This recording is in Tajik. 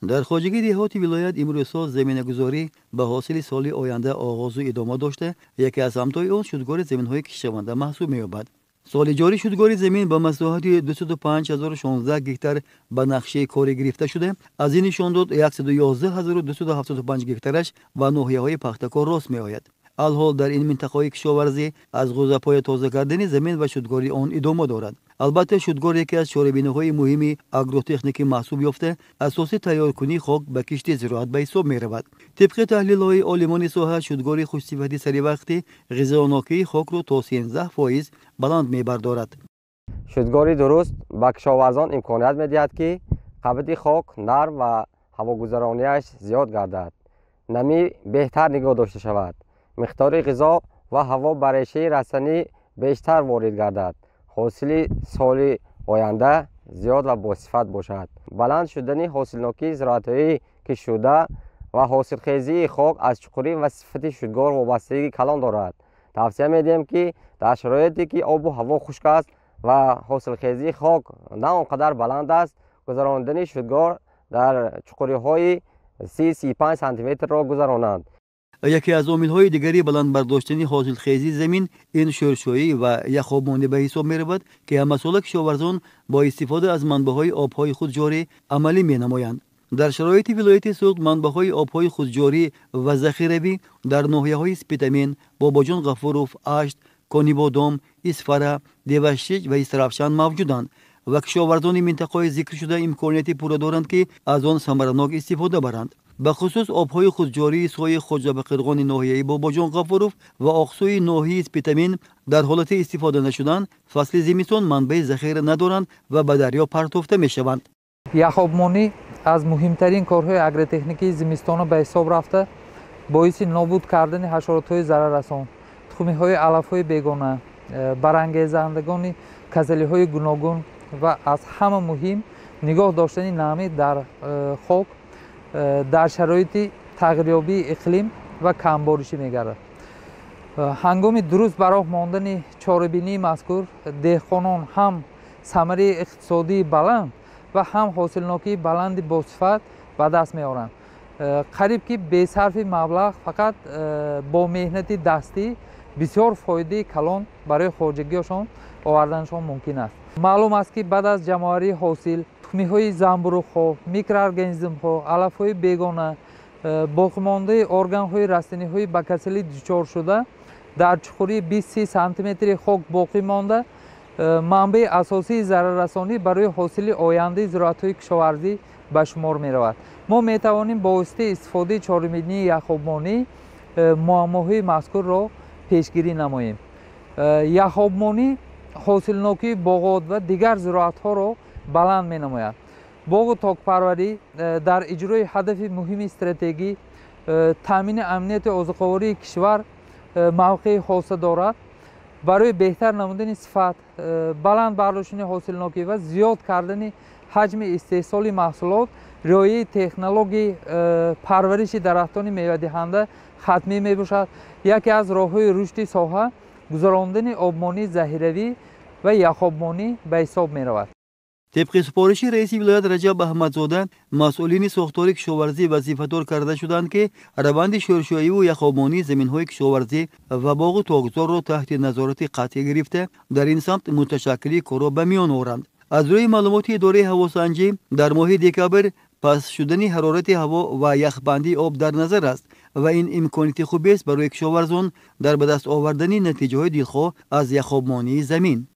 Дар хоҷагии деҳоти вилоят имрӯзҳо заминагузорӣ ба ҳосили соли оянда оғозу идома дошта, яке аз самтҳои он шудгори заминҳои киштшаванда маҳсуб меёбад. Соли ҷорӣ шудгори замин ба масоҳати 205 016 гектар ба нақшаи корӣ гирифта шуда, аз ин нишондод 111 275 гектараш ба ноҳияҳои Пахтакор рост меояд. Алҳол дар ин минтақаҳои кишоварзӣ аз ғӯзапоя тоза кардани замин ва шудгори он идома дорад. Албатта, шудгор яке аз чорабиниҳои муҳими агротехникӣ маҳсуб ёфта, асоси тайёркунии хок ба кишти зироат ба ҳисоб меравад. Тибқи таҳлилҳои олимони соҳа, шудгори хушсифати саривақтӣ ғизонокии хокро то 13% баланд мебардорад. Шудгори дуруст ба кишоварзон имконият медиҳад, ки қабати хок нарм ва ҳавогузаронияш зиёд гардад, намӣ беҳтар нигоҳ дошта шавад, миқдори ғизо ва ҳаво ба решаи растанӣ бештар ворид гардад, ҳосили соли оянда зиёд ва босифат бошад. Баланд шудани ҳосилнокии зироатҳои киштшуда ва ҳосилхезии хок аз чуқурӣ ва сифати шудгор вобастагии калон дорад. Тавсия медиҳем, ки дар шароите, ки обу ҳаво хушк аст ва ҳосилхезии хок на он қадар баланд аст, гузарондани шудгор дар чуқуриҳои 30-35 сантиметрро гузаронанд. Яке аз омилҳои дигари баланд бардоштани ҳосилхезии замин ин шӯршӯӣ ва яхобмонӣ ба ҳисоб меравад, ки ҳамасола кишоварзон бо истифода аз манбаъҳои обҳои худҷорӣ амалӣ менамоянд. Дар шароити вилояти Суғд манбаъҳои обҳои худҷорӣ ва захиравӣ дар ноҳияҳои Спитамен, Бобоҷон Ғафуров, Ашт, Конибодом, Исфара, Деваштич ва Истаравшан мавҷуданд ва кишоварзони минтақаҳои зикршуда имконияти пурра доранд, ки аз он самаранок истифода баранд. Бахусус обҳои худҷории сои Хоҷабақирғони ноҳияи Бобоҷон Ғафуров ва Оқсӯи ноҳияи Спитамен дар ҳолати истифода нашудан фасли зимистон манбаи захира надоранд ва ба дарё партофта мешаванд. Яхобмонӣ аз муҳимтарин корҳои агротехникии зимистона ба ҳисоб рафта, боиси нобуд кардани ҳашаротҳои зараррасон, тухмиҳои алафҳои бегона, барангезандагони касалиҳои гуногун ва аз ҳама муҳим нигоҳ доштани намӣ дар хок дар шароити тағйирёбии иқлим ва камборишӣ мегардад. Ҳангоми дуруст ба роҳ мондани чорабинии мазкур деҳқонон ҳам самараи иқтисодии баланд ва ҳам ҳосилнокии баланди босифат ба даст меоранд. Қариб ки бесарфи маблағ, фақат бо меҳнати дастӣ бисёр фоидаи калон барои хоҷагиашон оварданашон мумкин аст. Маълум аст, ки баъд аз ҷамъоварии ҳосил тухмиҳои занбуруғҳо, микроорганизмҳо, алафҳои бегона, боқимондаи органҳои растаниҳои ба касалӣ дучор шуда дар чуқурии 20-30 сантиметри хок боқӣ монда, манбаи асосии зараррасонӣ барои ҳосили ояндаи зироатҳои кишоварзӣ ба шумор меравад. Мо метавонем бо воситаи истифодаи чорабинии яхобмонӣ муаммоҳои мазкурро пешгирӣ намоем. Яхобмонӣ ҳосилнокии боғот ва дигар зироатҳоро баланд менамояд. Боғу токпарварӣ дар иҷрои ҳадафи муҳими стратегӣ, таъмини амнияти озуқавории кишвар мавқеи хоса дорад. Барои беҳтар намудани сифат, баланд бардоштани ҳосилнокӣ ва зиёд кардани ҳаҷми истеҳсоли маҳсулот риояи технологияи парвариши дарахтони мевадиҳанда ҳатмӣ мебошад. Яке аз роҳҳои рушди соҳа гузарондани обмонии заҳиравӣ ва яхобмонӣ ба ҳисоб меравад. Тибқи супориши раиси вилоят Раҷаб Аҳмадзода, масъулини сохтори кишоварзӣ вазифадор карда шуданд, ки раванди шӯршӯиву яхобмонии заминҳои кишоварзӣ ва боғу токзорро таҳти назорати қатъӣ гирифта, дар ин самт муташаккили корро ба миён оранд. Аз рӯи маълумоти идораи ҳавосанҷӣ, дар моҳи декабр паст шудани ҳарорати ҳаво ва яхбандии об дар назар аст ва ин имконияти хубест барои кишоварзон дар ба даст овардани натиҷаҳои дилхоҳ аз яхобмонии замин.